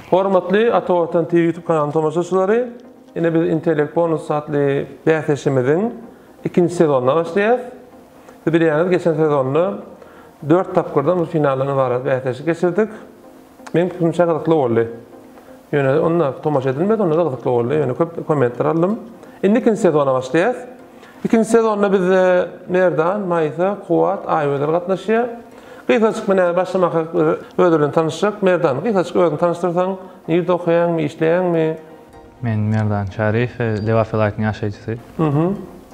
Hormatly Ata Watan TV YouTube kanalynyň tomaşaçylary, ine biz Intellekt Bonus atly bäsleşigimiziň ikinji sezonyna başlaýarys. Siz bilýäňiz, geçen sezonda 4 tapgyrdan bir finaldan ybarat bäsleşik geçirdik. Meň pikirimçe gyzykly boldy. Ýöne onda tomaşa edilmedi, onda-da gyzykly boldy. Ýöne köp kommentler aldym. Indi ikinji sezona başlaýarys. Ikinji sezonda bizde Merdan, Maýsa, Kuwwat, Aýgözel gatnaşýar. Gysgajyk men häzir başlamaka özleri bilen tanyşjak. Merdan, gysgajyk özüňi tanyşdyrsaň, nirde okaýaňmy, işleýäňmi? Men Merdan Çaryýew, Lebap welaýatynyň ýaşaýjysy.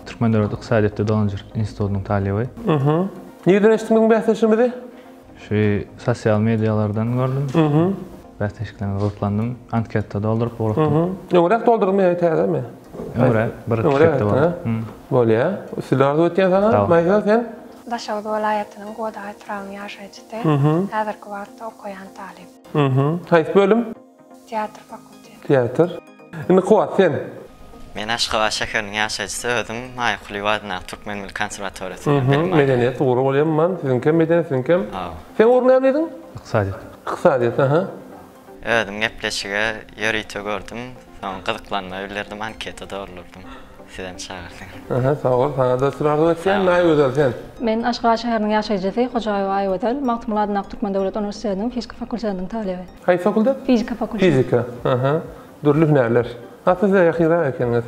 Türkmen döwlet ykdysadyýet we dolandyryjylyk institutynyň talyby. Nirden eşitdiň biziň bäsleşigimizi? Şu sosial medialardan gördüm. Bäsleşiklerine gyzyklandym. Anketa dolduryp ugratdym. Öňräk doldurdyňmy ýa täzemi? Öňräk, bir iki hepde boldy. Bolýa. Üstünlik arzuw etýän saňa. Maýsa sen? Daşoguz welaýatynyň Guwadaý etrabynyň ýaşaýjysy. Häzirki wagtda okaýan talyp. Haýsy bölüm? Teatr fakulteti. Teatr. Indi Kuwat sen. Men Aşgabat şäheriniň ýaşaýjysy özüm Maýa Kulyýewa adyndaky Türkmen milli konserwatoriýasyndan bilim alýan. Medeniýet ugry bolýar man siziňkem medeniýet siziňkem. Seň ugruň näme diýdiň? Ykdysadyýet. Ykdysadyýet aha. Özüm gepleşige ýörite gördüm, soň gyzyklanma bildirdim anketa doldurdym. Sizem çagyrdyňyz. Aha sag bol saňada üstün arzuw etýän Aýgözel sen. Men Aşgabat şäheriniň ýaşaýjysy Hojaýewa Aýgözel, Magtymguly adyndaky Türkmen döwlet uniwersitetiniň fizika fakultetiniň talyby. Haýsy fakultet? Fizika fakulteti. Fizika. Aha. Dürli hünärler. Asly size ýakynrak ekeniňiz.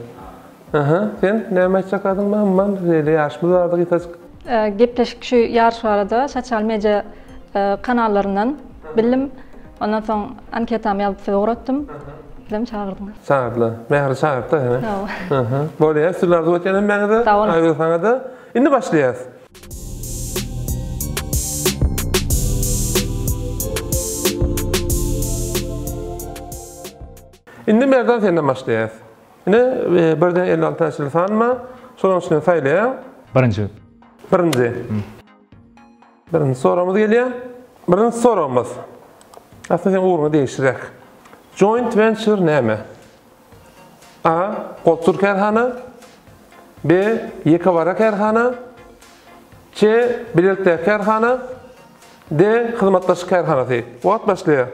Aha, sen näme aýtjak zadyň bar, Umman? Şeýle ýaryşymyz bardy gysajyk. Gepleşik şu ýaryş barada sosial media kanallaryndan bildim. Ondan soň anketamy ýazyp size ugratdym. Sizem çagyrdyňyz. Çagyrdylar. Mähri çagyrdy-da seni. Hawa. Aha. Bolýar, üstünlik arzuw etýän hemmäňize. Sag boluň. Aýgül saňa-da. Indi başlaýas. Indi Merdan senden başlaýas. Ine, e, birden 56 çenli san bar. Şonuň içinden saýlaýaň. Birinji. Birinji. Birinji soragymyz gelýär. Birinji soragymyz. Aslynda seň ugruňa degişliräk. Joint venture näme? A. Golçur kärhana. B. Ýekebara kärhana. C. Bilelikdäki kärhana. D. Hyzmatdaşlyk kärhanasy. Wagt başlaýar.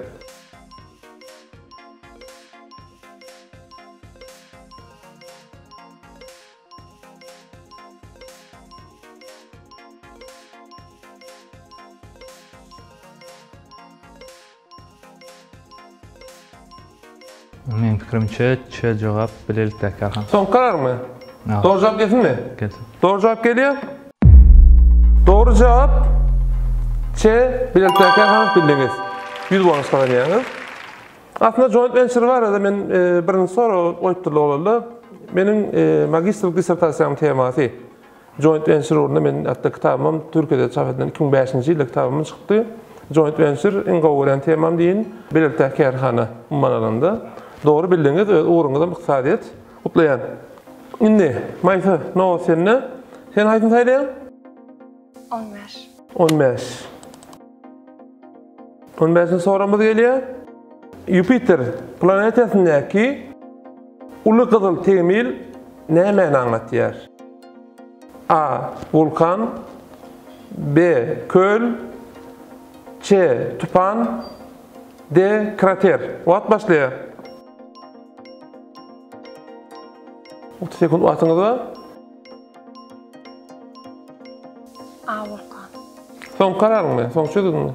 Meň pikirimçe, çe jogap bilelikdäki kärhana. Soňky kararmy? Dogry jogap gelsinmi? Gelsin. Dogry jogap gelýär. Dogry jogap Ç bilelikdäki kärhana bildiňiz. 100 bonus gazanýaňyz. Aslynda joint venture barada men e, birinji sorag goýupdyrlar olarda. Meniň e, magistrlik dissertasiýamyň temasy Joint venture ugrunda men hatda kitabymam Türkiýede çap edilen 2005-nji ýylda kitabym çykdy. Joint venture iň gowy görýän temam diýin. Bilelikdäki kärhana umuman alanda. Dogry bildiňiz, öz ugruňyzam ykdysadyýet. Gutlaýan. Indi, Maýsa, nobat sende. Sen haýsyny saýlaýaň? 15. 15. 15-nji soragymyz gelýär. Ýupiter planetasyndaky uly gyzyl tegmil nämäni aňlatýar? A. Wulkan B. Köl C. Tupan D. Krater Wagt başlaýar. 30 sekunt wagtyňyz bar. A. Wulkan. Soňky kararyňmy? Soňky çözgüdiňmi?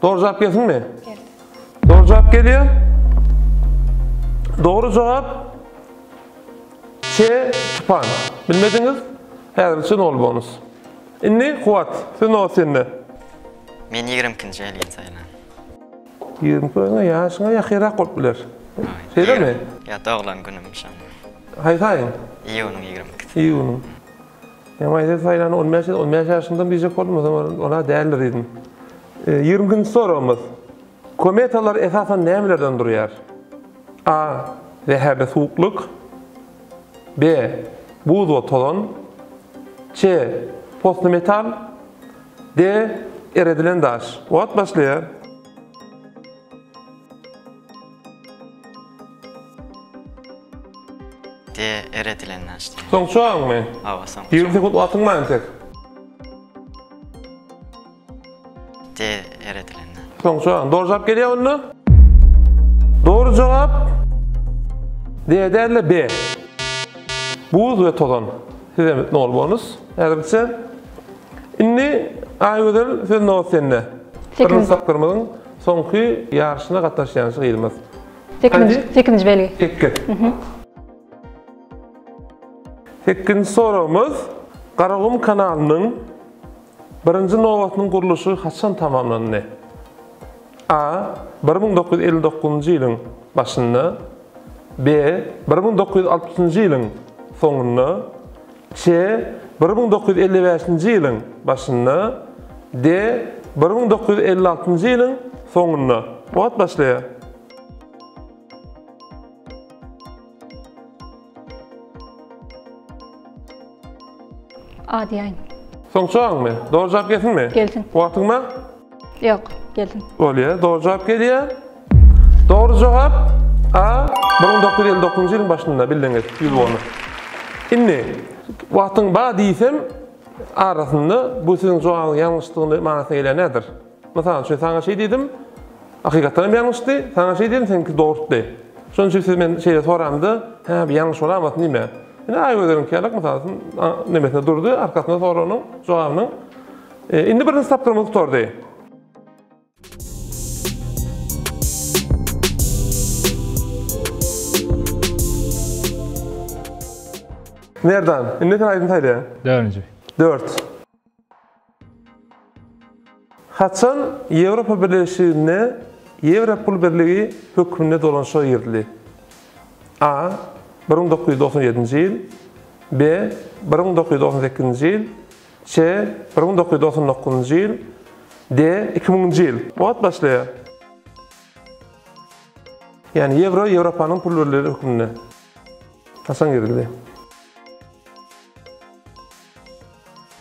Dogry jogap gelsinmi? Geldi. Dogry jogap gelýär. Dogry jogap C. Tupan. Bilmediňiz? Häzirlikçe nol bonus. Indi Kuwat, söz nobat sende. Men 22-nji elgin saýlan. 22 özüňe ýaşyňa ýakynrak bolup biler. Şeýlemi? Ýa doglan günüm şonda. Haýsy aýyň? Iýunyň 22-si. Iýunyň. Ýa maýsa saýlany 15 15 ýaşyndam diýjek boldum, o zaman ola däldir diýdim. 22-nji soragymyz. Kometalar esasan nämelerden durýar? A. Zäherli suwuklyk. B. Buz we tozan. C. Posly metal. D. Eredilen daş. Wagt başlaýar. D. Eredilen daş diýýär. Soňky jogabyňmy? Hawa, soňky. 20 sekunt wagtyň bar entek. D. Eredilen daş. Soňky jogabyň. Dogry jogap gelýär onda. Dogry jogap D däl-de B. Buz we tozan. Size nol bonus. Häzirlikçe. Indi Aýgözel söz nobat sende. Birinji tapgyrymyzyň soňky ýaryşyna gatnaşýan gyzymyz. Sekizinji, sekizinji belgi. Sekiz. Sekizinji soragymyz Garagum kanalynyň birinji nobatynyň gurluşygy haçan tamamlandy? A. 1959-njy ýylyň başynda B. 1960-njy ýylyň soňunda C. 1955-nji ýylyň başynda D. 1956-njy ýylyň soňunda Wagt başlaýar. A diýäýin. Soň çagyňmy? Dogry jogap gelsinmi? Gelsin. Wagtyň bar? Ýok, gelsin. Bolýar, dogry jogap gelýär. Dogry jogap A 1959-njy ýylyň başynda bildiňiz, 100 bonus. Indi wagtyň bar diýsem, arasynda bu siziň jogabyňyz ýalňyşdygyny manysyna gelýän nädir? Mysal üçin, saňa şeý diýdim, hakykatdan hem ýalňyşdy, saňa şeý diýdim, seniňki dogrutdy. Şonuň üçin siz men şeýle soramda, hä, bu ýalňyş bolamasyn diýme. Ine Aýgözeliňki ýalak, mysal üçin, nemesinde durdy, arkasynda soragynyň jogabynyň. Indi birinji tapgyrymyz gutardy. Merdan, indi sen aýdym saýlaýaň. Dördünji. Dört. Haçan Ýewropa Birleşiginde ýewro pul birligi hökmünde dolanyşyga girizildi? A. 1997-nji ýyl B. 1998-nji ýyl C. 1999-njy ýyl D. 2000-nji ýyl Wagt başlaýar. Ýagny ýewro Ýewropanyň pul birligi hökmünde haçan girizildi?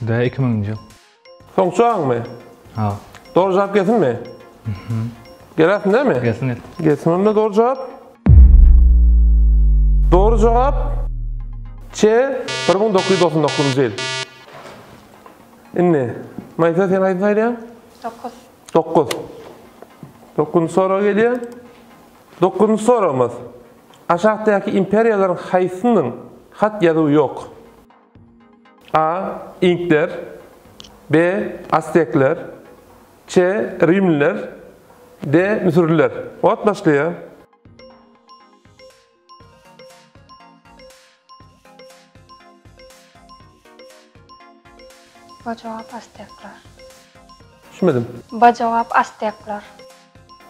D. 2000-nji ýyl. Soň çagyňmy? Ha. Dogry jogap gelsinmi? Mhm. Gelersin dämi? Gelsin gelsin. Gelsin onda dogry jogap. Dogry jogap C 1999-njy ýyl. Indi Maýsa sen haýsyny saýlaýaň? 9. 9. Dokuzynjy sorag gelýär. Dokuzynjy soragymyz. Aşakdaky imperiýalaryň haýsynyň hat ýazuwy ýok? A. Inkler B. Aztekler C. Rimliler D. Müsürliler Wagt başlaýar. B jogap Aztekler. Düşünmedim. B jogap Aztekler.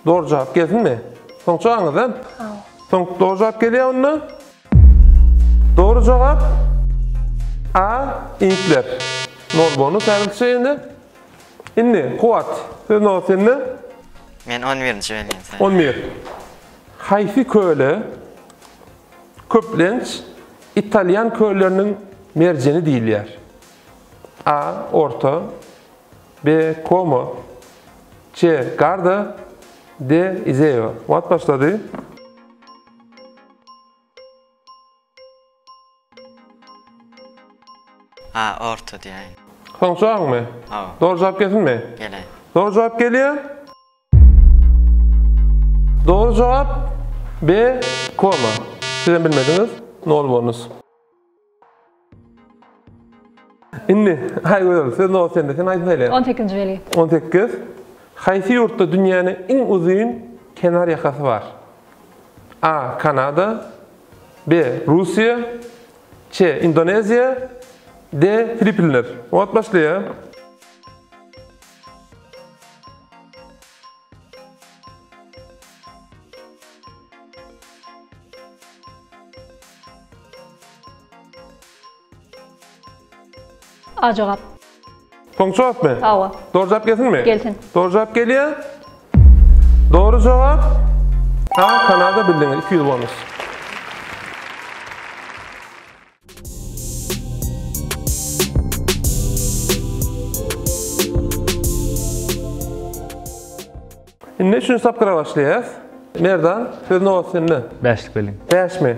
Dogry jogap gelsinmi? Soň çagyňyz a? Hawa. Soň dogry jogap gelýär onda. Dogry jogap A. Inkler. Nol bonus häzirlikçe indi. Indi Kuwat, söz nobat sende. Men on birinji belgini saýlaýan. 11. Haýsy köle köplenç italýan kölleriniň merjeni diýilýär? A. Orta B. Komo C. Garda D. Izeo. Wagt başlady. A. Orta diýäýin. Soň jogabyňmy? Hawa. Dogry jogap gelsinmi? Geleýin. Dogry jogap gelýär. Dogry jogap B. Koma. Sizem bilmediňiz. Nol bonus. Indi, Aýgözel, söz nobat sende. Sen haýsyny saýlaýaň? 18-nji belgi. 18. Haýsy ýurtda dünýäniň iň uzyn kenar ýakasy bar? A. Kanada B. Russiýa C. Indoneziýa D. Filippinler. Wagt başlaýar. A jogap. Soň jogapmy? Hawa. Dogry jogap gelsinmi? Gelsin. Dogry jogap gelýär. Dogry jogap A Kanada bildiňiz 200 bonus. Indi üçünji tapgyra başlaýas. Merdan, söz nobat sende. Bäşlik beliň. Bäşmi?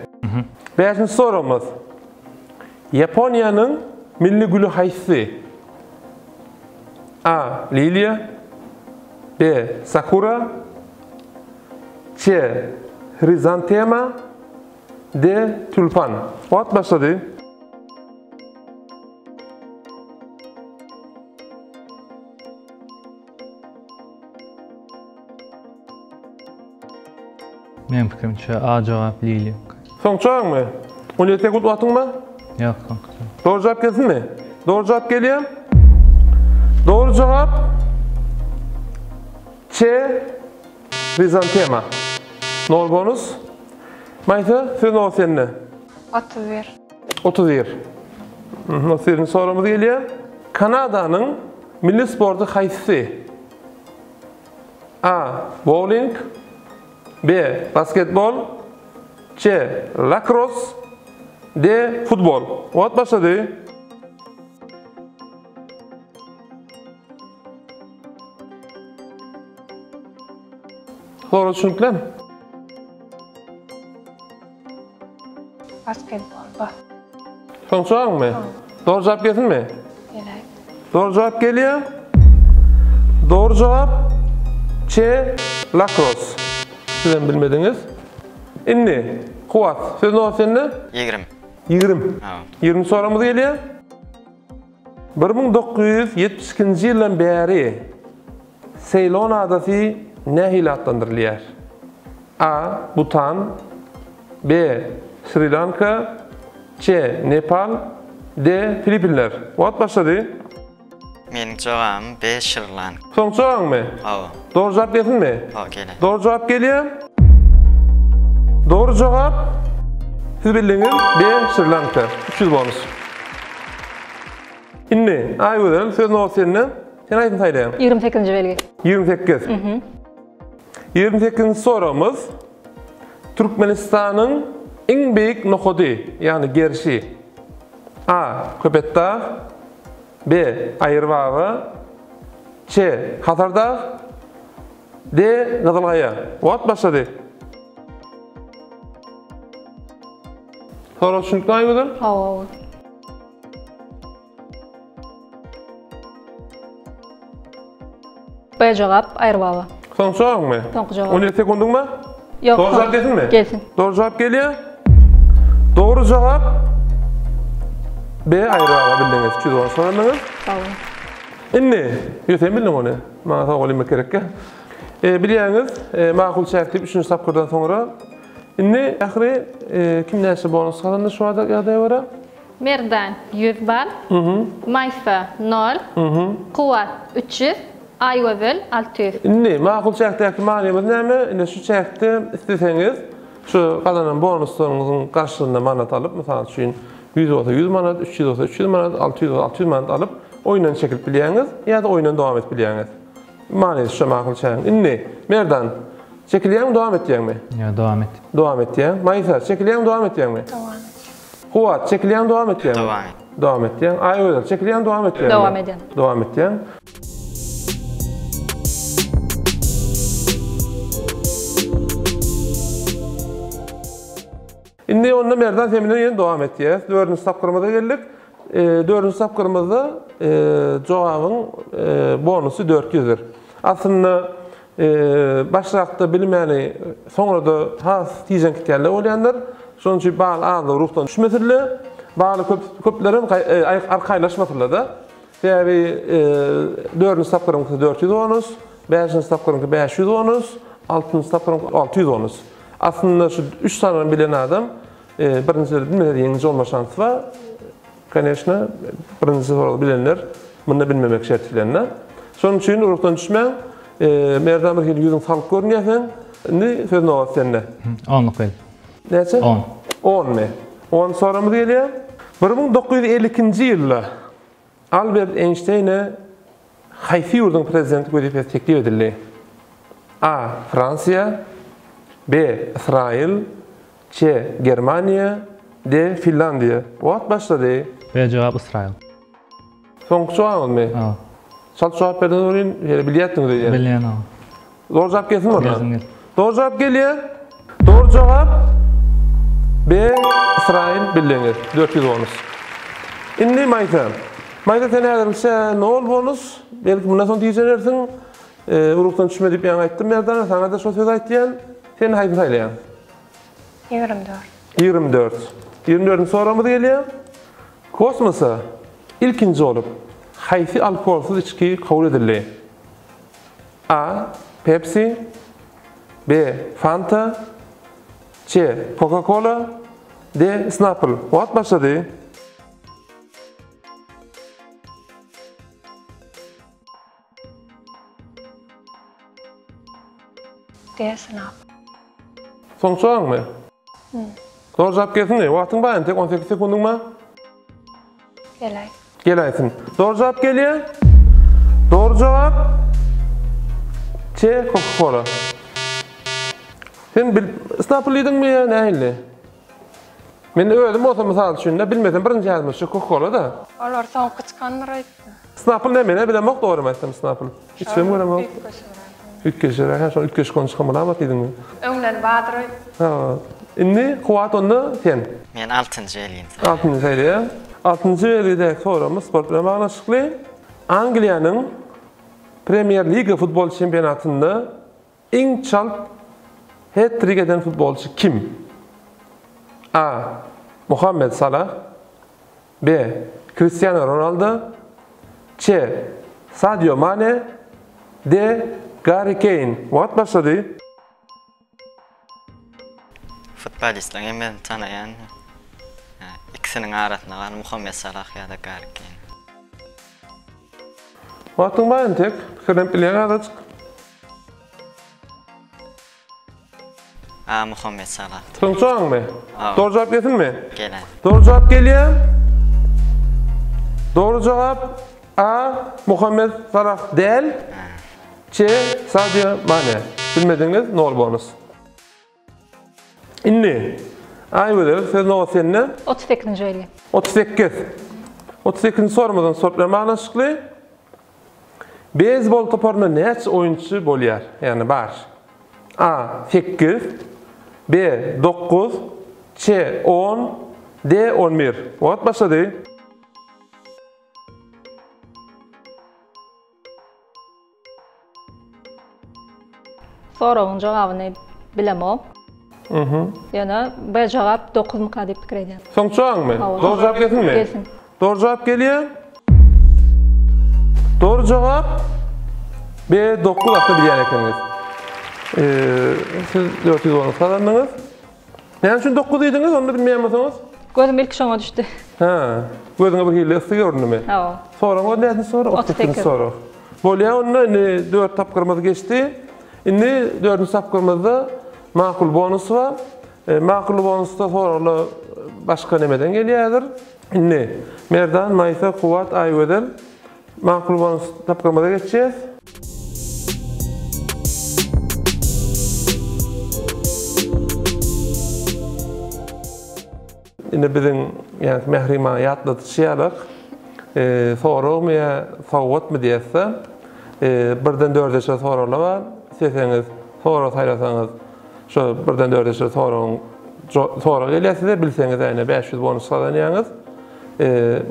Bäşinji soragymyz. Ýaponiýanyň milli güli haýsy? A. Liliýa B. Sakura C. Hrizantema, D. Tülpan. Wagt başlady. Meň pikirimçe A jogap liliýa. Soňky jogabyňmy? 17 sekunt wagtyň bar. Ýok, soňky jogap. Dogry jogap gelsinmi? Dogry jogap gelýär. Dogry jogap C. Hrizantema. Nol bonus. Maýsa, söz nobat sende. 31. 31. Mhm, 31-nji soragymyz gelýär. Kanadanyň milli sporty haýsysy? A. Bowling B. Basketbol C. Lakros D. Futbol. Wagt başlady. Sorag düşüniklimi? Basketbol ba. Soň soraňmy? Dogry jogap gelsinmi? Geläý. Dogry jogap gelýär. Dogry jogap C. Lakros. Siz hem bilmediňiz. Indi Kuwat, söz nobat sende. 20. 20. Ha. 20 soragymyz gelýär. 1972-nji ýyldan bäri Seýlon adasy nähili atlandyrylýar? A. Butan B. Şri-Lanka C. Nepal D. Filippinler Wagt başlady. Meniň jogabym B. Şri-Lanka. Soňky jogabyňmy? Hawa. Dogry jogap gelsinmi? Hawa, geler. Dogry jogap gelýär. Dogry jogap siz bildiňiz B. Şri-Lanka. 300 bonus. Indi, Aýgözel, söz nobat sende. Sen haýsyny saýlaýaň? 28-nji belgi. 28. 28-nji soragymyz Türkmenistanyň iň beýik nokady, ýagny gerşi. A. Köpetdag B. Aýyrbaba C. Hasardag D. Gyzylgaýa. Wagt başlady. Sorag düşündikmi Aýgözel? Hawa, hawa. B jogap, Aýyrbaba. Soňky jogabyňmy? Soňky jogap. 17 sekundyň bar? Ýok. Dogry jogap gelsinmi? Gelsin. Dogry jogap gelýär. Dogry jogap B Aýyrbaba bildiňiz. 310 sorandyňyz. Sag boluň. Indi, ýok sen bildiň ony. Maňa sag bol diýmek gerekkä. E, bilýäňiz, e, makul çäk diýip üçünji tapgyrdan soňra indi ahyry e, kim näçe bonus gazandy şu ýagdaýa görä? Merdan, 100 bal. Maýsa, nol. Kuwwat, 300. Aýgözel, 600. Indi, makul çäkdäki manymyz näme? Indi şu çäkde isleseňiz, şu gazanan bonuslaryňyzyň garşylygynda manat alyp, mysal üçin, 100 bolsa 100 manat, 300 bolsa 300 manat, 600 bolsa 600 manat alyp, oýundan çekilip bilýäňiz ýa-da oýundan dowam edip bilýäňiz. Manysy şu makul çägiň. Indi, Merdan, çekilýäňmi, dowam etýäňmi? Ýok, dowam et. Dowam etýäň. Maýsa, çekilýäňmi, dowam etýäňmi? Dowam etýän. Kuwwat, çekilýäňmi, dowam etýäňmi? Dowam et. Dowam etýäň. Aýgözel, çekilýäňmi, dowam etýäňmi? Dowam edýän. Dowam etýäň. Indi onda Merdan sen bilen ýene dowam etýäs. Dördünji tapgyrymyza geldik. Dördünji tapgyrymyzda jogabyň bonusy 400-dir. Aslynda başrakda bilmäni soňra-da has tijen gitýänler bolýandyr. Şonuň üçin bal azlygy ruhdan düşmesinler. Baly köp köplerem arkaýlaşmasynlar-da. Sebäbi dördünji tapgyryňky 400 bonus, bäşinji tapgyryňky 500 bonus, altynjy tapgyryňky 600 bonus. Aslynda şu üç sanyny bilen adam birinjileri bilmese-de ýeňiji bolma şansy bar. Koneçno, birinji soragy bilenler munda bilmemek şerti bilen-de. Şonuň üçin ruhdan düşmäň. Merdan bir hili ýüzüň salyk görünýär seň. Indi söz nobat sende. Onluk bel. Näçe? On. Onmy? On soragymyz gelýär. 1952-nji ýylda Albert Eýnşteýne haýsy ýurduň prezidenti wezipesi teklip edildi? A. Fransiýa B. Ysraýyl C. Germaniýa D. Finlandiýa Wagt başlady. B jogap Ysraýyl. Soňky jogabyňyzmy? Hawa. Çalt jogap berdiňiz welin, şeýle bilýärdiňiz öýdýän. Bilýän hawa. Dogry jogap gelsin onda. Gelsin gelsin. Dogry jogap gelýär. Dogry jogap B. Ysraýyl bildiňiz. 400 bonus. Indi Maýsa. Maýsa sen häzirlikçe nol bonus. Belki mundan soň tijenersiň. Urukdan düşme diýip ýaňy aýtdym Merdana. Saňa-da şo sözi aýtýan. Sen haýsyny saýlaýaň? 24. 24. 24-nji soragymyz gelýär. Kosmosa ilkinji bolup haýsy alkoholsyz içgi kabul edildi? A. Pepsi B. Fanta C. Coca-Cola D. Snapple Wagt başlady. D. Snap. Soň soraňmy? Dogry jogap gelsinmi? Wagtyň bar entek 18 sekundyň bar. Geläý. Geläýsin. Dogry jogap gelýär. Dogry jogap C. Coca-Cola. Sen bil Snapple diýdiňmi ýa nähili? Men özüm bolsa mysal üçin-de bilmesem birinji ýazmyş şu Coca-Cola-da. Olar soňky çykandyr öýtdüm. Snapple näme men bilemok dogrymy aýtsam Snapple. Içibem göremok. Üýtgeşigräk. Üýtgeşigräk hä şol üýtgeşik ony çykan bolamat diýdiňmi? Öňden bardyr öýtdüm. Ha. Indi Kuwat onda sen. Men altynjy belgini saýlaýan. Altynjy saýlaýar. Altynjy belgidäki soragymyz sport bilen baglanyşykly. Angliýanyň Premier Liga futbol çempionatynda Iň çalt het-trik eden futbolçy kim? A. Muhammed Salah B. Kristiano Ronaldo C. Sadio Mane D. Garri Keýn Wagt başlady. Futbolistleriň hemmesini tanaýan. Ikisiniň arasynda galan Muhammed Salah ýa-da Garri Keýn. Wagtyň bar entek, pikirlenip bilýäň azajyk. A Muhammet Salah. Soň soňmy? Dogry jogap gelsinmi? Gelen. Dogry jogap gelýär. Dogry jogap A Muhammet Salah däl. C Sadio Mane. Bilmediňiz, nol bonus. Indi, Aýgözel, söz nobat sende. 38-nji belgi. 38. 38-nji sorumyzyň sort bilen baglanyşykly. Beýsbol toparynda näçe oýunçy bolýar? Ýagny bar. A. 8 B. 9 C. 10 D. 11 Wagt başlady. Soragyň jogabyny bilemok. Ýöne B jogap dokuzmyka diýip pikir edýän. Soň jogabyňmy? Dogry jogap gelsinmi? Gelsin. Dogry jogap gelýär. Dogry jogap B dokuz aslynda bilýän ekeniňiz. Siz 400 bonus gazandyňyz. Näme üçin dokuz diýdiňiz, onda bilmeýän bolsaňyz? Gözüm ilki şoňa düşdi. Hä, gözüňe bir hili yssy göründimi? Hawa. Soragyň özi näçinji sorag? 38-nji sorag. Bolýar onda indi dört tapgyrymyz geçdi. Indi dördünji tapgyrymyzda makul bonus bar. Makul bonusda soraglar başga nemeden gelýär häzir. Indi Merdan, Maýsa, Kuwwat, Aýgözel Makul bonus tapgyrymyza geçýäs. Indi biziň ýa Mähriman ýatladyşy ýalak, soragmy ýa sowgatmy diýese, birden dörde çenli soraglar bar. Isleseňiz sorag saýlasaňyz, şo birden dörde çenli soragyň sorag gelýär size, bilseňiz ýene 500 bonus gazanýaňyz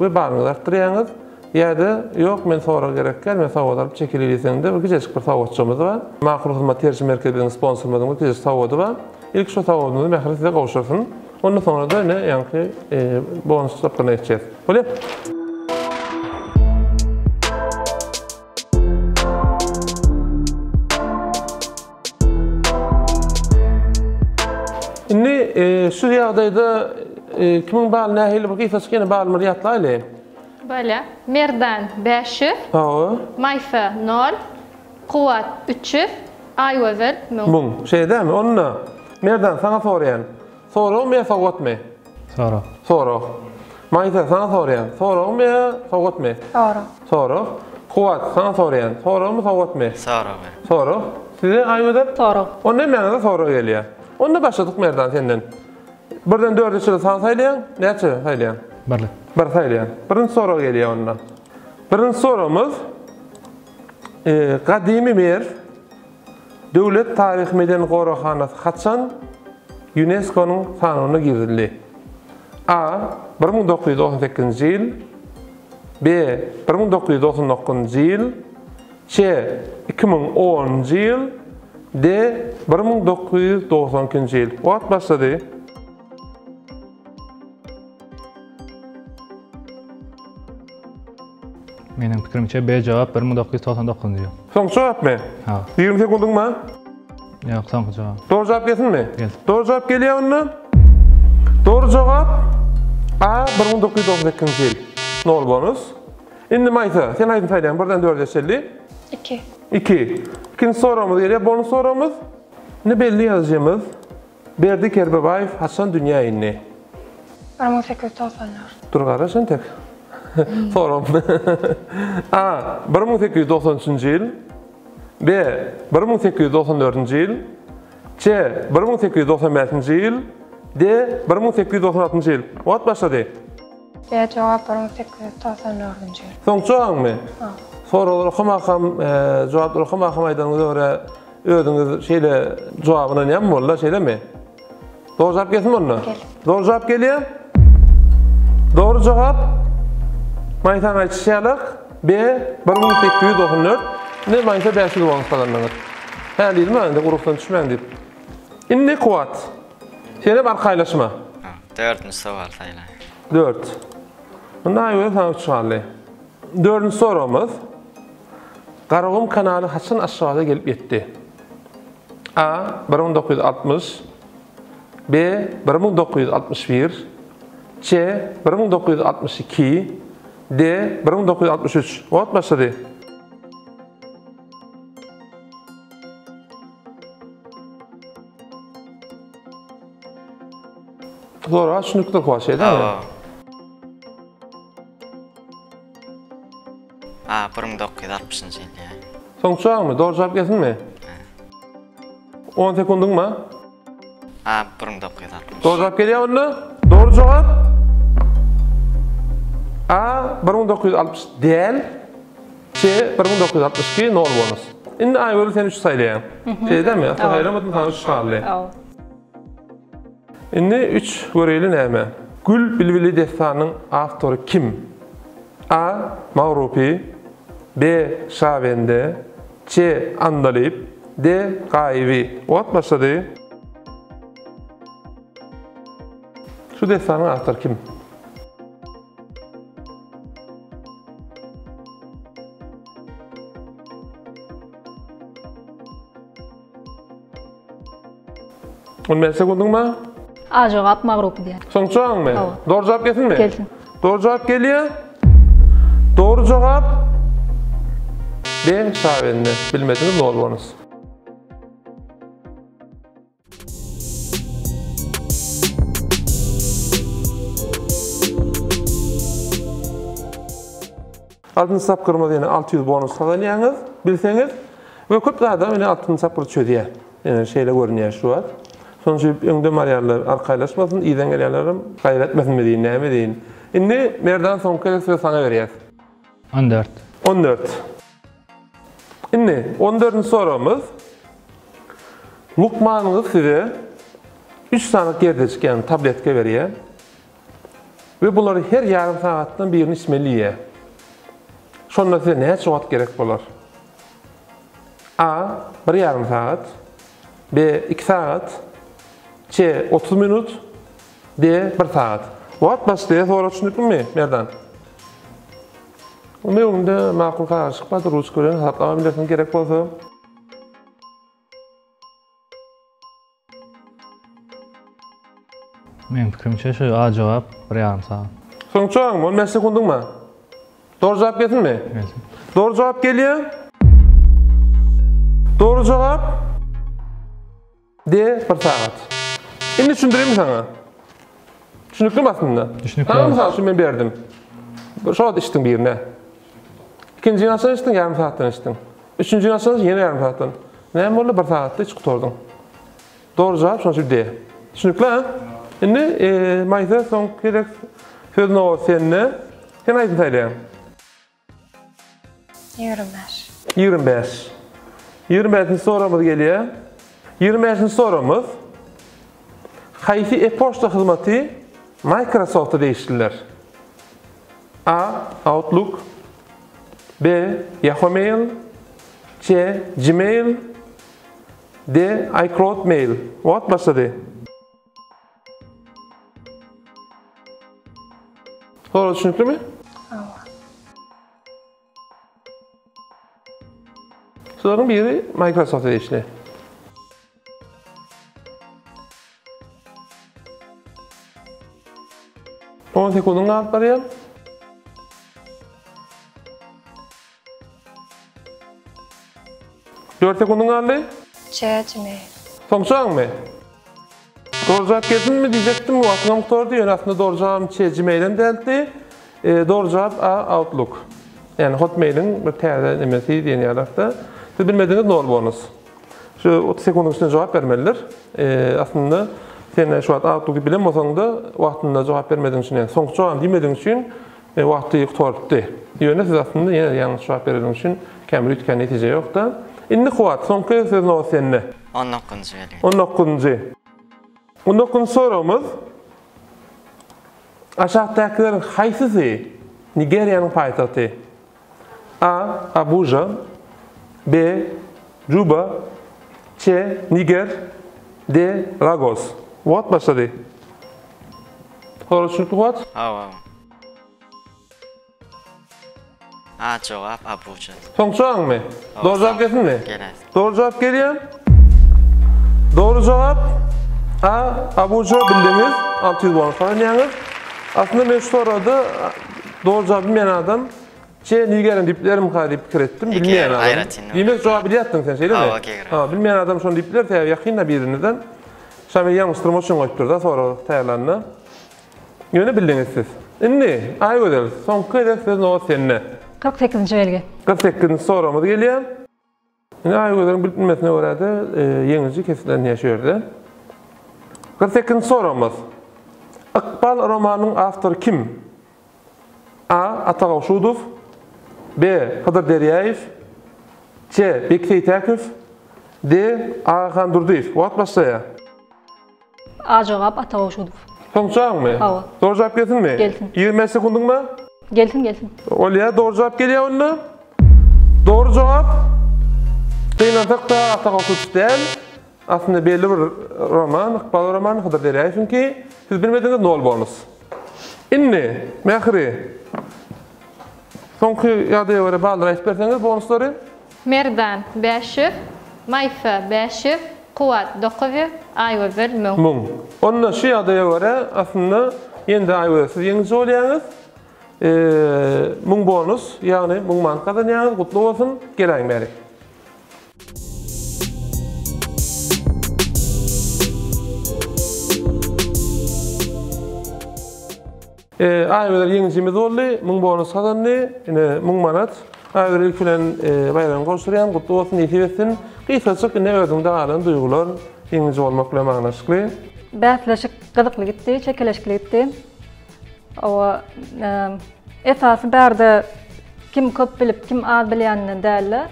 we balyňyzy artdyrýaňyz. Ýa-da, Ýok, men sorag gerek däl, men sowgat alyp çekilýin diýseňde, bir kijejik bir sowgatjygymyz bar. Makul Hyzmat terjime merkezi biziň sponsorymyzyň bir kijejik sowgady bar. Ilki şo sowgadymyzy Mähri size gowşursyn. Ondan soňra-da ine ýaňky bonus tapgyryna geçýäs. Bolýa? Indi şu ýagdaýda kimiň baly nähili bir gysajyk ýene balymyzy ýatlaýly. Bolýa. Merdan 500. Hawa. Maýsa 0. Kuwwat 300. Aýgözel 1000. Müň. Şeýle dälmi? Onda Merdan saňa soraýan. Soragmy ýa sowgatmy? Sorag. Sorag. Maýsa, saňa soraýan. Soragmy ýa sowgatmy? Sorag. Sorag. Kuwwat, saňa soraýan. Soragmy, sowgatmy? Sorag. Sorag. Size, Aýgözel? Sorag. Onda hemmäňize sorag gelýär. Onda başladyk Merdan senden. Birden dörde çenli san saýlaýaň. Näçe saýlaýaň? Bir. Bir saýlaýaň. Birinji sorag gelýär onda. Birinji soragymyz gadymy Merw Döwlet taryhy-medeni goraghanasy haçan Ýunesko-nyň sanawyna girizildi? A. 1998-nji ýyl B. 1999-njy ýyl C. 2010-njy ýyl D. 1992-nji ýyl Wagt başlady. Meniň pikirimçe B jogap 1999-njy ýyl. Soňky jogapmy? Ha. 20 sekundyň bar. Ýok, soňky jogap. Dogry jogap gelsinmi? Gelsin. Dogry jogap gelýär onda. Dogry jogap A 1998-nji ýyl. Nol bonus. Indi Maýsa, sen aýdym saýlaýaň birden dörde çenli. 2. 2. Ikinji soragymyz gelýär, bonus soragymyz. Indi belli ýazyjymyz Berdi Kerbabaýew haçan dünýä indi? 1894. Dur garaş entek. Soragym. A. 1893-nji ýyl. B. 1894-nji ýyl. C. 1895-nji ýyl. D. 1896-njy ýyl. Wagt başlady. B jogap 1894-nji ýyl. Soňky jogabyňmy? Soraglary okamakam, jogaplary okamakam aýdanyňyza görä Özüňiz şeýle jogap ynanýanmy bolda, şeýlemi? Dogry jogap gelsinmi onda? Gelsin. Dogry jogap gelýär. Dogry jogap Maýsaň aýdyşy ýalak B 1894. Indi Maýsa 500 bonus gazandyňyz. Hä diýdim ha, indi gurukdan düşmäň diýip. Indi Kuwat. Sen hem arkaýlaşma. Dördünji sowal saýla. 4. Munda Aýgözel saňa 3 galdy. Dördünji soragymyz. Garagum kanaly haçan Aşgabada gelip ýetdi? A. 1960 B. 1961 C. 1962 D. 1963 Wagt başlady. Sorag düşünikli Kuwaç, şeýdemi? A, 1960-njy ýyl ýa. Soňky jogabyňmy? Dogry jogap gelsinmi? On sekundyň bar. A, 1960. Dogry jogap gelýär onda. Dogry jogap A, 1960 däl. C, 1962, nol bonus. Indi Aýgözel sen 3 saýlaýaň. Şeýdemi? Asla saýlamadym, saňa 3 galdy. Indi üç göreýli näme? Gül bilbili dessanynyň awtory kim? A. Magrupy B. Şabende C. Andalyp D. Gaýyby Wagt başlady. Şu dessanyň awtory kim? On sekundyň bar. A jogap Magrupy diýen. Soňky jogabyňmy? Hawa. Dogry jogap gelsinmi? Gelsin. Dogry jogap gelýär. Dogry jogap B. Şabende. Bilmediňiz nol bonus. Altynjy tapgyrymyz ýene 600 bonus gazanýaňyz, bilseňiz. We köp adam ýene altynjy tapgyry çözýär. Ýene şeýle görünýär şu wagt. Şonuň üçin öňden barýanlar arkaýlaşmasyn, yzdan gelýänler hem gaýgy etmesinmi diýin, näme diýin. Indi Merdan soňky gezek sözi saňa berýäs. 14. 14. Indi on dördünji soragymyz. Lukmanyňyz size üç sany gerdejik, ýagny tabletka berýär. We bulary her ýarym sagatdan birini içmeli diýýär. Şonda size näçe wagt gerek bolar? A. Bir ýarym sagat. B. Iki sagat. C. 30 minut. D. Bir sagat. Wagt başlaýar, sorag düşündiklimi, Merdan? Onda öňünde makul kagyzjyk bardyr, ruçka bilen hasaplama bilersiň gerek bolsa. Meň pikirimçe şu A jogap bir ýarym sagat. Soňky jogabyň 15 sekundyň bar. Dogry jogap gelsinmi? Gelsin. Dogry jogap gelýär. Dogry jogap D bir sagat. Indi düşündireymi saňa? Düşüniklimi aslynda? Düşünikli. Saňa mysal üçin men berdim. Şo wagt içdiň birine. Ikinjini haçan içdiň? Ýarym sagatdan içdiň. Üçünjini haçan içdiň? Ýene ýarym sagatdan. Näme boldy? Bir sagatda içip gutardyň. Dogry jogap şonuň üçin D. Düşünikli ha? Indi e, Maýsa soňky gezek söz nobat sende. Sen aýdym saýlaýaň. 25. 25. 25-nji soragymyz gelýär. 25-nji soragymyz Haýsy e-poçta hyzmaty Microsoft-a degişlidir? A. Outlook B. Yahoo Mail C. Gmail D. iCloud Mail Wagt başlady. Sorag düşüniklimi? Hawa. Şularyň biri Microsoft degişli. On sekundyň galyp barýar. Dört sekundyň galdy. C Gmail. Soňky jogabyňmy? Dogry jogap gelsinmi diýjekdim, wagtyňam gutardy, ýöne aslynda dogry jogabym C Gmail-em däldi. Dogry jogap A Outlook. Ýagny Hotmail-iň bir täze nemesi diýen ýaly aslynda. Siz bilmediňiz nol bonus. Şu 30 sekundyň içinde jogap bermelidir. Aslynda sen şu wagt Outlook diýip bilen bolsaň-da, wagtynda jogap bermedigiň üçin, ýagny soňky jogabym diýmedigiň üçin wagty gutarypdy. Ýöne siz aslynda ýene ýalňyş jogap bereniň üçin käbir üýtgän netije ýok-da. Indi Kuwat, soňky söz nobat sende. On dokuzynjy belgi. On dokuzynjy. On dokuzynjy soragymyz. Aşakdakylaryň haýsysy Nigeriýanyň paýtagty? A. Abuja B. Juba C. Niger D. Lagos Wagt başlady. Sorag düşnükli Kuwat? Hawa. A jogap Abuja. Soňky jogabyňmy? Dogry jogap gelsinmi? Geläýsin. Dogry jogap gelýär. Dogry jogap A Abuja bildiňiz. 600 bonus gazanýaňyz. Aslynda men şu soragda dogry jogap bilmeýän adam C Nigeriň diýip bilerimka diýip pikir etdim. Bilmeýän adam. Diýmek jogap bilýärdiň sen şeýlemi? Hawa, geograf. Ha, bilmeýän adam şony diýip biler, sebäbi ýakynda birinizden. Şa men ýalňyşdyrmak üçin goýupdyr-da sorag taýýarlanda. Ýöne bildiňiz siz. Indi, Aýgözel, soňky gezek söz nobat sende. 48-nji belgi. 48-nji soragymyz gelýär. Indi Aýgözeliň bilip bilmesine görä-de ýeňiji kesgitlenýär şu ýerde. 48-nji soragymyz. Ykbal romanynyň awtory kim? A. Ata Gowşudow B. Hydyr Derýaýew C. Beki Seýtäkow D. Agahan Durdyýew Wagt başlaýar. A jogap Ata Gowşudow. Soňky jogabyňmy? Hawa. Dogry jogap gelsinmi? Gelsin. 25 sekundyň bar. Gelsin, gelsin. Bolýar, dogry jogap gelýär onda. Dogry jogap Gynansak-da Ata Gowşudow däl. Aslynda belli bir roman, Ykbal romany Hydyr Derýaýewiňki. Siz bilmediňiz nol bonus. Indi Mähri soňky ýagdaýa görä ballary aýdyp berseňiz bonuslary. Merdan, 500, Maýsa, 500, Kuwat, 900, Aýgözel, 1000. Müň. Onda şu ýagdaýa görä aslynda ýene-de Aýgözel siz ýeňiji bolýaňyz. Müň bonus, ýagny müň manat gazanýaňyz. Gutly bolsun. Geläýiň bärik. Aýgözel ýeňijimiz boldy. Müň bonus gazandy. Ine, müň manat. Aýgözel ilki bilen baýragyny gowşurýan. Gutly bolsun, nesip etsin. Gysgajyk ine özüňde galan duýgular ýeňiji bolmak bilen baglanyşykly. Bäsleşik gyzykly gitdi, çekeleşikli gitdi. Owa, esasy bärde kim köp bilip, kim az bilýäninden däl-de,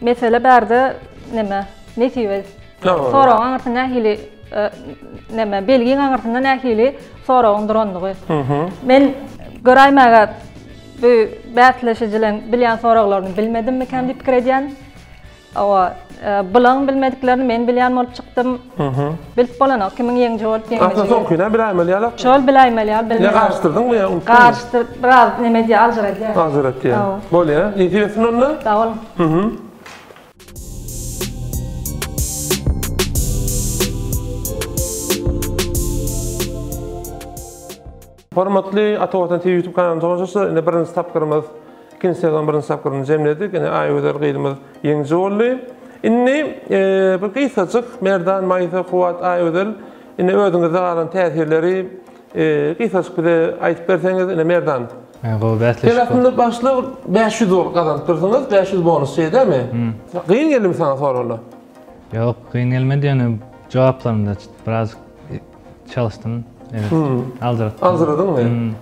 mesele bärde neme, nesibe. Soragyň aňyrsynda nähili neme, belgiň aňyrsynda nähili soragyň durandygy. Men göräýmäge bu bäsleşijileň bilýän soraglaryny bilmedimmikäm diýip pikir edýän. Hawa, bulaň bilmediklerini men bilýän bolup çykdym. Bilip bolanok, kimiň ýeňiji bolup ýeňmejegi. Aslynda soňkyny biläýmeli ýaly. Şol biläýmeli ýaly bilmedim. Ýa garyşdyrdyňmy ýa unutdyňmy? Garyşdyr, biraz neme edýär, aljyradýar. Aljyratýar. Bolýar. Nesip etsin onda. Sag boluň. Hormatly Ata Watan TV YouTube kanalynyň tomaşaçylary, indi birinji tapgyrymyz, ikinji sezon birinji tapgyryny jemledik. Ine Aýgözel gyzymyz ýeňiji boldy. Indi bir gysgajyk Merdan, Maýsa, Kuwwat, Aýgözel, indi özüňizde galan täsirleri gysgajyk bize aýdyp berseňiz, ine Merdan. Gowy bäsleşik. Sen aslynda başda 500 bolup gazanypdyrsyňyz, 500 bonus şeý dälmi? Gyn geldimi saňa soraglar? Ýok, gyn gelmedi, ýöne jogaplarymda biraz Çalyşdym. Evet. Hmm. Aljyratdym. Aljyradyňmy? Hmm.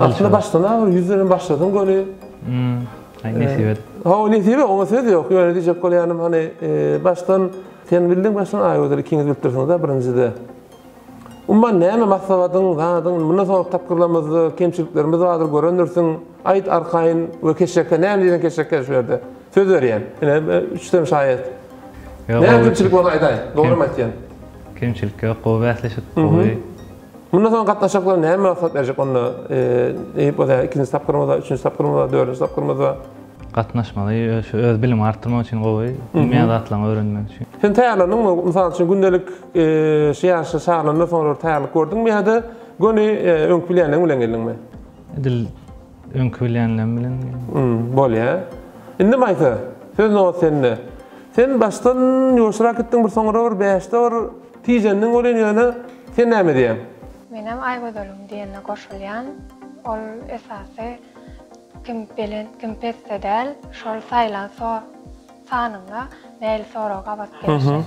Aslynda başdan agyr ýüz bilen başladyň göni. Hmm. Aý nesibe. Hawa nesibe oňa söz ýok. Ýöne diýjek bolýanym hany e, başdan sen bildiň başdan Aýgözel ikiňiz bilipdirsiňiz-de birinjide. Umuman näme maslahatyň, zadyň, mundan soňraky tapgyrlarymyzda kemçiliklerimiz bardyr görendirsiň. Aýt arkaýyn we keşşekge näme diýseň keşşekge şu ýerde. Söz berýän. Ine üçden şaýat. Näme kemçilik bolsa aýdaý. Dogrymy aýtýan. Kemçilik ýok, gowy bäsleşik, gowy. Mundan soň gatnaşjaklara näme maslahat berjek onda? Eýip bolsa ikinji tapgyrymyzda, üçünji tapgyrymyzda, dördünji tapgyrymyzda. Gatnaşmaly, şu öz bilimi artdyrmak üçin gowy, bilmeýän zatlaryňy öwrenmek üçin. Sen taýýarlandyňmy? Mysal üçin, gündelik şu ýaşda çagyrandan soňra bir taýýarlyk gördüňmi ýa-da göni öňki bilýänleriň bilen geldiňmi? Edil öňki bilýänlerim bilen geldim. Bolýa. Indi Maýsa, söz nobat sende. Sen başdan ýuwaşrak gitdiň, bir soňra bir bäşde bir tijendiň welin ýöne sen näme diýýäň? Menem Aýgözeliň diýenine goşulýan. Ol esasy Kim belent, kim pesde däl, şol saýlan sanyňa nähili sorag gabat gelişi.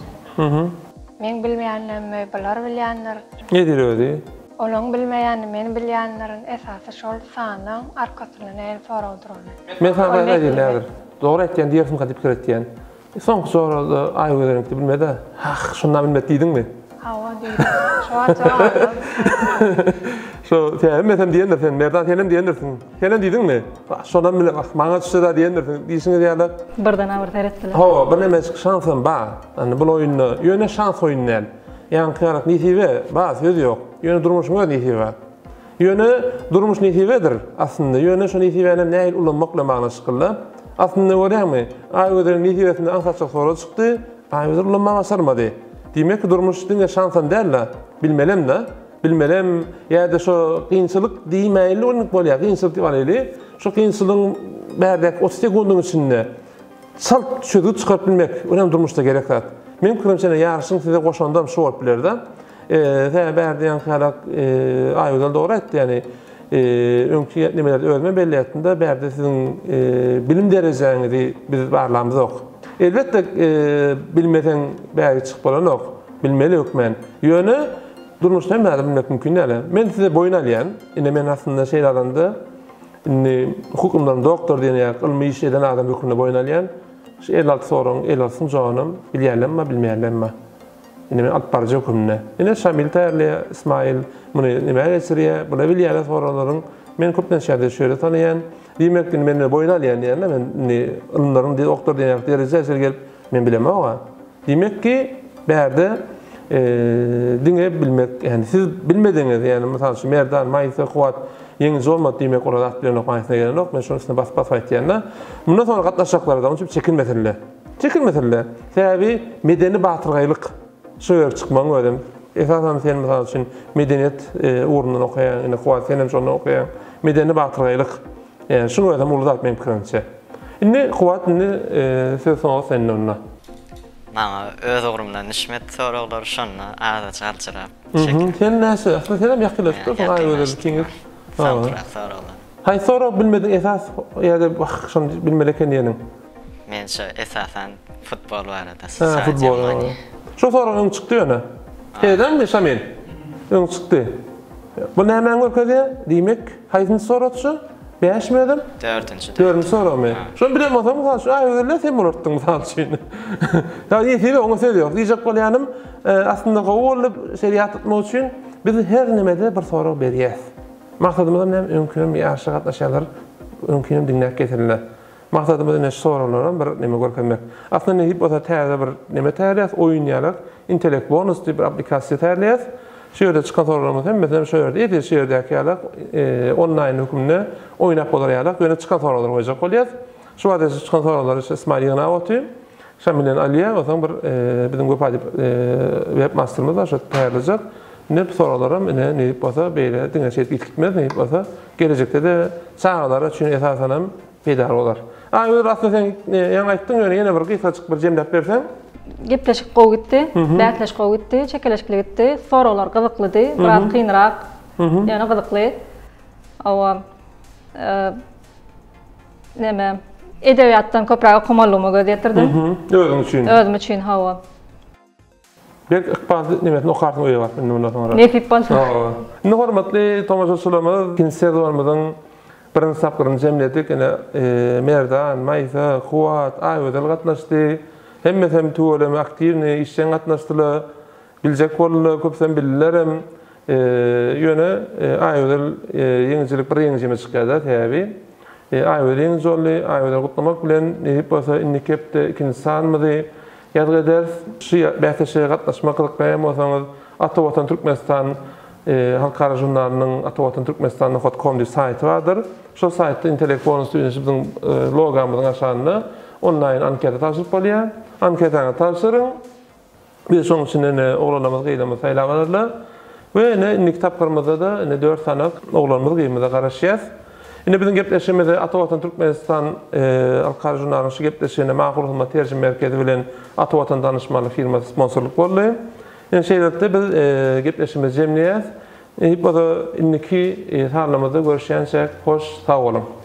Meň bilmeýänlerimi bular bilýändir. Nedir özi? Olaň bilmeýänini men bilýändirin, esasy şol sanyň arkasynda nähili sorag durany. Men saňa bir zat aýdaýyn häzir. Dogry aýtýan diýersiňka diýip pikir etýän. Soňky soragda Aýgözeliňki bilmedi. Hah, şonda bilmedi diýdiňmi? Hawa diýdim. Şo wagt jogabym. Şo hemmesem diýendir sen. Merdan senem diýendirsiň. Senem diýdiňmi? Wah, şonam bile, wah, maňa düşse-dä diýendirsiň. Diýşiňiz ýaly. Birden agyr seretdiler. Hawa, birnemejik şansam bar. Indi bul oýunda, ýöne şans oýun däl. Ýaňky ýaly nesibe bar, söz ýok. Ýöne durmuşyň öz nesibi bar. Ýöne durmuş nesibedir aslynda. Ýöne şo nesibänem nähili ulanmak bilen baglanyşykly-da. Aslynda görýäňmi, Aýgözeliň nesibesinde aňsatjak sorag çykdy, Aýgözel ulanmagy başarmady. Diýmek ki, durmuş diňe şansam däl-de, bilmelem-de. Bilmelem ýa-da şo kynçylyk diýmäýinli günlük bolýar, kynçylyk diýip alaýly. Şo kynçylygyň bärdäki 30 sekundyň içinde çalt çözgüt çykaryp bilmek, ol hem durmuşda gerek zat. Meň pikirimçe ine ýaryşyň size goşandam şu bolup biler-de. Sebäbi bärde ýaňky ýalak Aýgözel dogry aýtdy, ýagny öňki nemelerde özümem belleýärdim-de, bärde siziň bilim derejäňizi biz barlamyzok. Elbetde bilmeseň bäri çykyp bolanok, bilmeli hökmän. Ýöne durmuşda hemme zady bilmek mümkin däl. Men size boýun alýan, ine men aslynda şeýle alanda indi hukuk ylymlarynyň doktory diýen ýaly ylmy iş eden adam hökmünde boýun alýan. Şu 56 soragyň 56-synyň jogabynam bilýärlermi, bilmeýärlermi? Indi men alyp baryjy höküminde. Ine Şamil taýýarlaýar, Ismail muny nämä geçirýär, bular bilýärler soraglaryň. Men köplenç ýerde şu ýerde tanaýan. Diýmek indi men boýun alýan diýende men indi ylymlaryň doktory diýen ýaly derejä çenli gelip men bilemok-a. Diýmek ki, bärde diňe bilmek, ýagny siz bilmediňiz, ýagny mysal üçin Merdan, Maýsa, Kuwat ýeňiji bolmady diýmek olar zat bilenok manysyna gelenok. Men şonuň üstüne basyp-basyp aýtýan-da. Mundan soňra gatnaşjaklara-da onuň üçin çekinmesinler. Çekinmesinler. Sebäbi medeni batyrgaýlyk şu ýere çykmagyň özem. Esasan sen mysal üçin medeniýet ugrundan okaýaň, indi Kuwat senem şonda okaýaň. Medeni batyrgaýlyk. Ýani şuň özem uly zat meň pikirimçe. Indi Kuwat indi söz soňy sende onda. Maňa öz ugrumdan düşmedi soraglar şonda azajyk aljyrap çekindim. Sen näçe? Aslynda senem ýakynlaşyp dursuň Aýgözel ikiňiz. Soňkurak soraglar. Haýsy soragy bilmediň esas ýa-da wah şony bilmeli eken diýeniň? Men şu esasan futbol barada. Ha, futbol. Şu sorag öň çykdy ýöne. Eýdäňmi Şamil? Öň çykdy. Bu nämäni görkezýär? Diýmek, haýsynjy sorag şu? Bäşmi özem? Dördünji. Dördünji soragmy? Şony bilen bolsaň, mysal üçin, Aýgözel sen bolartdyň mysal üçin. Ýa ýesiri oňa söz ýok. Diýjek bolýanym, aslynda gowy boldy şeýle ýatlatmak üçin. Biz her nemede bir sorag berýäs. Maksadymyzam näme? Öňkinem ýaryşa gatnaşýanlar öňkinem diňläp getirdiler. Maksadymyz ine şu soraglaram bir neme görkezmek. Aslynda nesip bolsa täze bir neme taýýarlaýas, oýun ýalak, Intellect Bonus diýip bir applikasiýa taýýarlaýas. Şu ýerde çykan soraglarymyz hemmesinem şu ýerde, edil şu ýerdäki ýalak, onlaýn hökmünde oýnap bolar ýalak, ýöne çykan soraglary goýjak bolýas. Şu barada çykan soraglary şu Ismail ýygnap otyr. Şamilden alýar, onsoň bir biziň Wepa diýip web masterimiz bar, şo taýýarlajak. Indi bu soraglaram ine nesip bolsa beýle diňe şeýdip ýitip gitmez, nesip bolsa gelejekde-de çagalar üçin esasanam peýdaly bolar. Aýgözel aslynda sen ýaňy aýtdyň ýöne ýene bir gysgajyk bir jemläp berseň. Gepleşik gowy gitdi, bäsleşik gowy gitdi, çekeleşikli gitdi, soraglar gyzyklydy, biraz kynrak, ýöne gyzykly. Hawa, neme, edebiýatdan köpräk okamalydygyma göz ýetirdim. Özüň üçin. Özüm üçin, hawa. Berk ykbal nemesini okarsyň öýe baryp indi mundan soňra. Nesip bolsa. Hawa. Indi hormatly tomaşaçylarymyz ikinji sezonymyzyň birinji tapgyryny jemledik. Ine Merdan, Maýsa, Kuwat, Aýgözel gatnaşdy. Hemmesi hem tüweleme aktiwnyý, işjeň gatnaşdylar. Biljek boldular, köpüsem bildilerem. Ýöne Aýgözel ýeňijilik bir ýeňijimiz çykýar-da, sebäbi Aýgözel ýeňiji boldy. Aýgözeli gutlamak bilen nesip bolsa indiki hepde ikinji sanymyzy Ýazgy ederis. Şu bäsleşige gatnaşmak gyzyklanýan bolsaňyz, Ata Watan Türkmenistan. Halkara žurnalynyň Ata Watan Türkmenistan nokat kom diýip saýty bardyr. Şol saýtda Intellekt Bonus diýen biziň logamyzyň aşagynda onlaýn anketa tabşyryp bolýar. Anketany tabşyryň. Biz şonuň üçin ine oglanlarymyz gyzlarymyzy saýlap alarlar. We ine indiki tapgyrymyzda-da ine 4 sany oglanymyz gyzymyza garaşýas. Ine biziň gepleşigimizi Ata Watan Türkmenistan Halkara žurnalynyň şu gepleşigine Makul Hyzmat terjime merkezi bilen Ata Watan danyşmanlyk firmasy sponsorlyk boldy. Ine şeýlelikde biz gepleşigimizi jemleýäs. Eýip bolsa indiki sanlarymyzda görüşýänçäk hoş sag boluň.